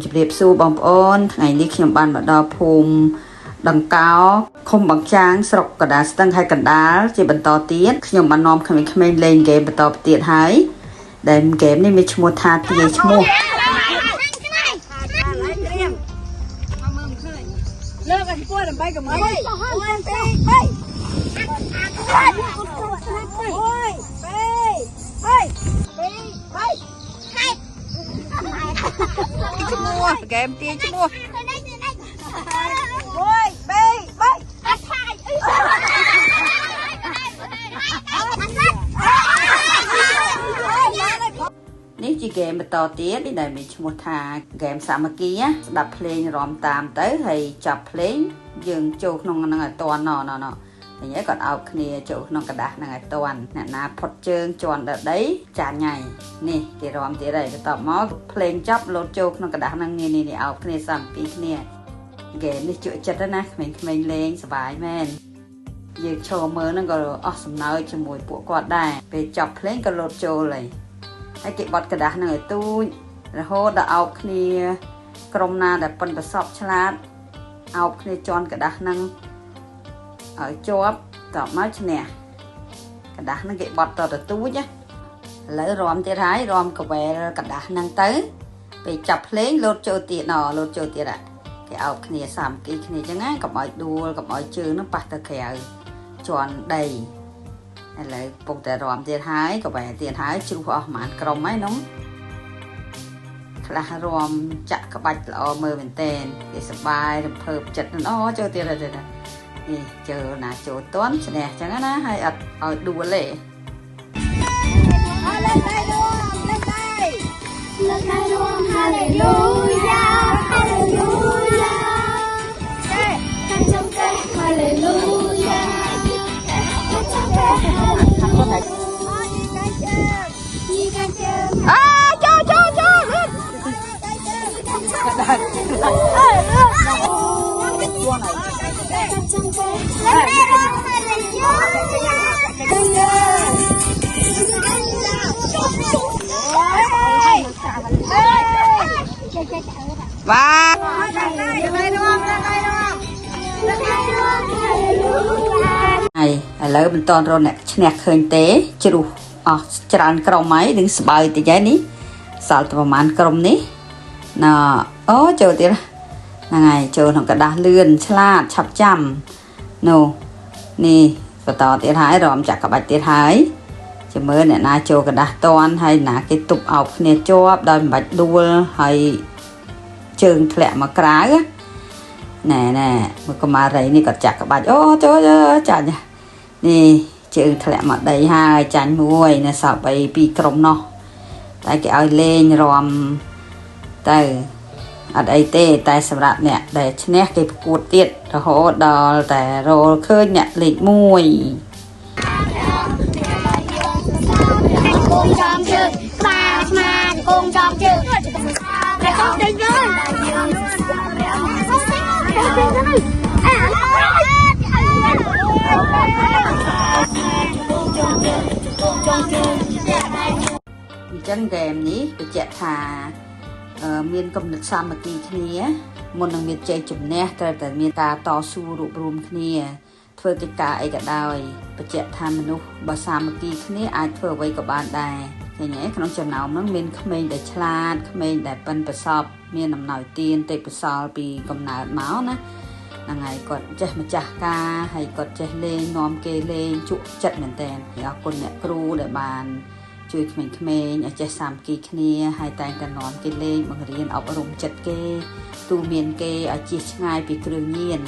ជម្រាបសួរបងប្អូនថ្ងៃនេះខ្ញុំបានមកដល់ភូមិដង្កោឃុំបឹងចាងស្រុកកណ្ដាលស្ទឹងខេត្តកណ្ដាលជាបន្តទៀតខ្ញុំបាននាំក្មេងៗលេងហ្គេមបន្តទៀតហើយដែលហ្គេមនេះមានឈ្មោះថាទាយឈ្មោះ លើកឲ្យស្គាល់ដើម្បីកំអី1 2 3 1 2 3 2 3 ឈ្មោះហ្គេមទាយឈ្មោះ 1 2 3 នេះជាហ្គេមបន្តទៀតដែលមានឈ្មោះថាហ្គេមសាមគ្គីស្ដាប់ភ្លេងរាំតាមទៅហើយចាប់ភ្លេងយើងចូលក្នុងហ្នឹងឲ្យតន់ណណណឃើញហើយគាត់អោបគ្នាចូលក្នុងក្រដាសហ្នឹងឲ្យតន់អ្នកណាផុតជើងជន់ដល់ដីចាញ់ហើយនេះគេរាំទៀតហើយបន្ទាប់មកភ្លេងចប់លោតចូលក្នុងក្រដាសហ្នឹងនេះនេះអោបគ្នាសាមគ្គីគ្នាហ្គេមនេះជក់ចិត្តណាស់ក្មេងៗលេងសប្បាយមែនយើងឈរមើលហ្នឹងក៏អស់សំណើចជាមួយពួកគាត់ដែរពេលចប់ភ្លេងក៏លោតចូលហើយ ហើយគេបត់ក្រដាសហ្នឹងឲ្យទូចរហូតដល់អោបគ្នាក្រុមណាដែលប៉ុនប្រសពឆ្លាតអោបគ្នាជន់ក្រដាសហ្នឹងឲ្យជាប់តបមកឈ្នះក្រដាសហ្នឹងគេបត់តទៅទូចណាឥឡូវរាំទៀតហើយរាំកវែលក្រដាសហ្នឹងទៅពេលចាប់ភ្លេងលោតចូលទៀតណលោតចូលទៀតអាគេអោបគ្នាសាមគ្គីគ្នាអញ្ចឹងណាកុំឲ្យដួលកុំឲ្យជើងហ្នឹងប៉ះទៅក្រៅជន់ដី ឥឡូវពុកតែរំទៀតហើយកវែទៀតហើយជ្រុះអស់ប្រហែលក្រុមហើយនោះខ្លះរំចាក់ក្បាច់ល្អមើលមែនតែនគេសប្បាយរំភើបចិត្តអូចូលទៀតហើយទៀតនេះចូលណាចូលតន់ឈ្នះចឹងណាហើយអត់ឲ្យដួលទេ លើកដៃរួមលើកដៃ លើកដៃរួមហាឡេលូយ៉ាហាឡេលូយ៉ា ចេះ ខាងចុងកែហាឡេលូយ៉ាខាងចុងកែហាឡេលូ អត់កាយជើង ញីកាជើង អាចូលចូលចូលកាយជើងអើ ខាងចុងកែលើកដៃរួមហាឡេលូយ៉ា វ៉ា លើកដៃរួមលើកដៃរួម លើកដៃរួមហាឡេលូយ៉ា ហើយឥឡូវមិនតន់រកអ្នកឈ្នះឃើញទេជ្រុះអស់ច្រើនក្រុមហើយនឹងស្បើយតិចហើយនេះសល់តែប្រហែលក្រុមនេះណអូចូលទៀតហ្នឹងហើយចូលក្នុងក្រដាសលឿនឆ្លាតឆាប់ចាំនោះនេះបន្តទៀតហើយរំចាក់ក្បាច់ទៀតហើយចាំមើលអ្នកណាចូលក្រដាសតន់ហើយណាគេទប់អោបគ្នាជាប់ដោយមិនបាច់ដួលហើយជើងធ្លាក់មកក្រៅណែណែមួយកុមារីនេះក៏ចាក់ក្បាច់អូចូលចាញ់នេះជើងធ្លាក់មកដីហើយចាញ់មួយនៅសល់បីពីរក្រុមនោះតែគេឲ្យលេងរំទៅអត់អីទេតែសម្រាប់អ្នកដែលឈ្នះគេប្រកួតទៀតរហូតដល់តែរលឃើញអ្នកលេខ1 គងចំជើងក្បាលស្មាគងចំជើងតែកងចេញលើ អញ្ចឹងហ្គេមនេះបញ្ជាក់ថាមានគំនិតសាមគ្គីគ្នាមុននឹងមានជ័យជំនះត្រូវតែមានការតស៊ូរួបរวมគ្នា ធ្វើកិច្ចការអីក៏ដោយបញ្ជាក់ថាមនុស្សបើសាមគ្គីគ្នាអាចធ្វើអ្វីក៏បានដែរឃើញទេក្នុងចំណោមហ្នឹងមានក្មេងដែលឆ្លាតក្មេងដែលប៉ិនប្រសប់មានអំណោយទានទេពកោសលពីកំណើតមកណាហ្នឹងហើយគាត់ចេះម្ចាស់ការហើយគាត់ចេះលេងនាំគេលេងជក់ចិត្តមែនតើអរគុណអ្នកគ្រូដែលបាន ជួយក្មេងៗឲ្យចេះសាមគ្គីគ្នាហើយតែងតែនាំគេលេងបង្រៀនអប់រំចិត្តគេទូមានគេឲ្យជៀសឆ្ងាយពីគ្រឿងញៀន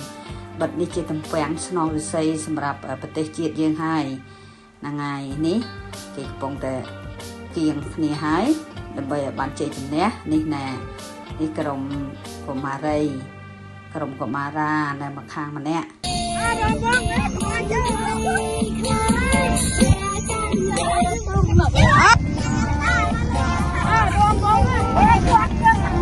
បិទនេះជាទំពាំងស្នងឫស្សីសម្រាប់ប្រទេសជាតិយើងហើយហ្នឹងហើយនេះគេកំពុងតែគៀងគ្នាហើយដើម្បីឲ្យបានជ័យជំនះនេះណានេះក្រុមកុមារីក្រុមកុមារានៅម្ខាងម្នាក់ អរងងក្បាលជើងអរងងអេគាត់ជើង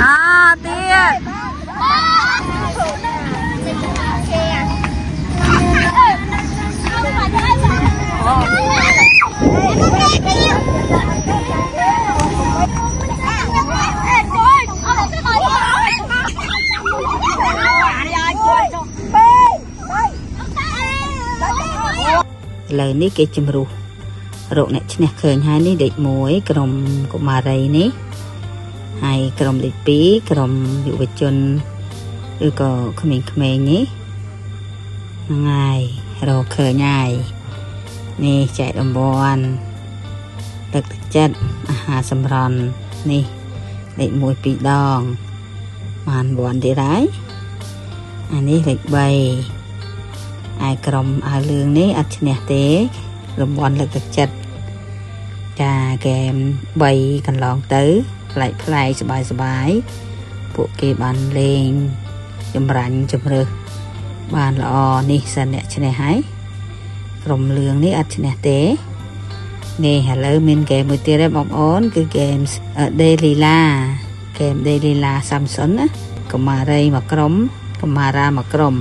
អាទៀត ឥឡូវនេះគេជំរុះរកអ្នកឈ្នះឃើញហើយនេះលេខ1ក្រុមកុមារីនេះហើយក្រុមលេខ2ក្រុមយុវជនឬក៏ក្មេងៗនេះហ្នឹងហើយរកឃើញហើយនេះចែករង្វាន់ទឹកទឹកចិត្តអាហារសម្រន់នេះលេខ1 2ដងបានរង្វាន់ទៀតហើយអានេះលេខ3ឯក្រុមអាវលឿងនេះអត់ឈ្នះទេរង្វាន់លើកទឹកចិត្តចាហ្គេម3កន្លងទៅប្លែកប្លែកសបាយសបាយពួកគេបានលេងចម្រាញ់ជំរើសបានល្អនេះសិនអ្នកឈ្នះហើយក្រុមលឿងនេះអត់ឈ្នះទេនេះឥឡូវមានហ្គេមមួយទៀតហើយបងប្អូនគឺហ្គេមដេលីឡាហ្គេមដេលីឡាសាំសុនណាកុមារីមួយក្រុមកុមារាមួយក្រុម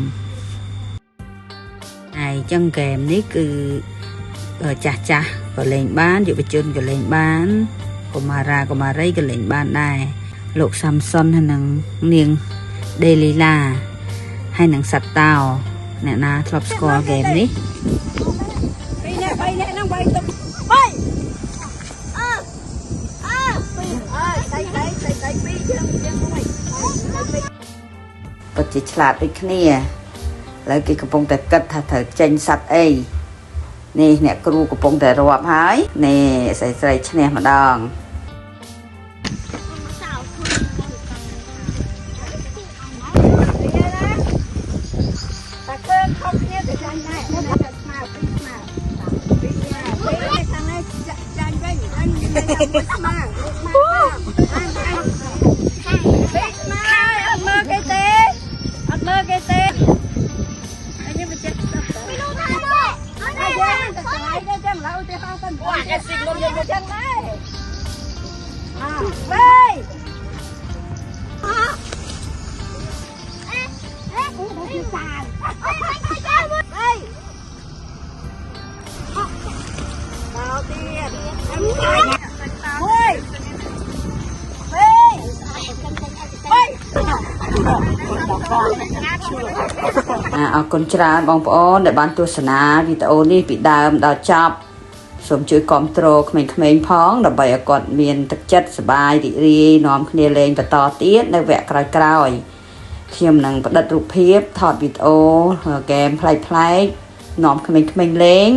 ហើយចឹងហ្គេមនេះគឺចាស់ចាស់ក៏លេងបានយុវជនក៏លេងបានកុមារាកុមារីក៏លេងបានដែរលោកសាំសុនហើយនឹងនាងដេលីឡាហើយនឹងសត្វតោអ្នកណាធ្លាប់ស្គាល់ហ្គេមនេះ ពីរនាក់បីនាក់ហ្នឹងបីទុកបីអើអើពីរអើដៃដៃដៃដៃពីរជើងជើងមួយ ពិតជាឆ្លាតដូចគ្នាឥឡូវគេកំពុងតែគិតថាត្រូវចេញសត្វអីនេះអ្នកគ្រូកំពុងតែរាប់ហើយនេះស្រីស្រីឈ្នះម្ដង តែឃើញខុសគ្នាទៅចាញ់ដែរតែស្មើពីរស្មើពីរស្មើពីរខាងនេះចាញ់វិញអញមួយស្មើស្មើអញអញពីរស្មើអត់មើលគេទេអត់មើលគេទេអញមិនចេះ ពីនោះថាទេ អត់ទេតែស្លាយទៅចឹងឡើយឧទាហរណ៍ទៅគេស៊ីងុំយើងចឹងដែរអើបី អេអេអូយសានអេ បីដល់ទៀតមួយពីរបី អាអរគុណច្រើនបងប្អូនដែលបានទស្សនាវីដេអូនេះពីដើមដល់ចប់សូមជួយគាំទ្រក្មេងៗផងដើម្បីឲ្យគាត់មានទឹកចិត្តសប្បាយរីករាយនាំគ្នាលេងបន្តទៀតនៅវគ្គក្រោយៗខ្ញុំនឹងផ្ដិតរូបភាពថតវីដេអូហ្គេមប្លែកៗនាំក្មេងៗលេង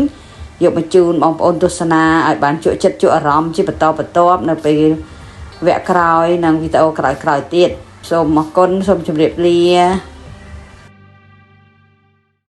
យកមកជូនបងប្អូនទស្សនាឲ្យបានជក់ចិត្តជក់អារម្មណ៍ជាបន្តបន្ទាប់នៅពេលវគ្គក្រោយនិងវីដេអូក្រោយៗទៀតសូមអរគុណសូមជម្រាបលា។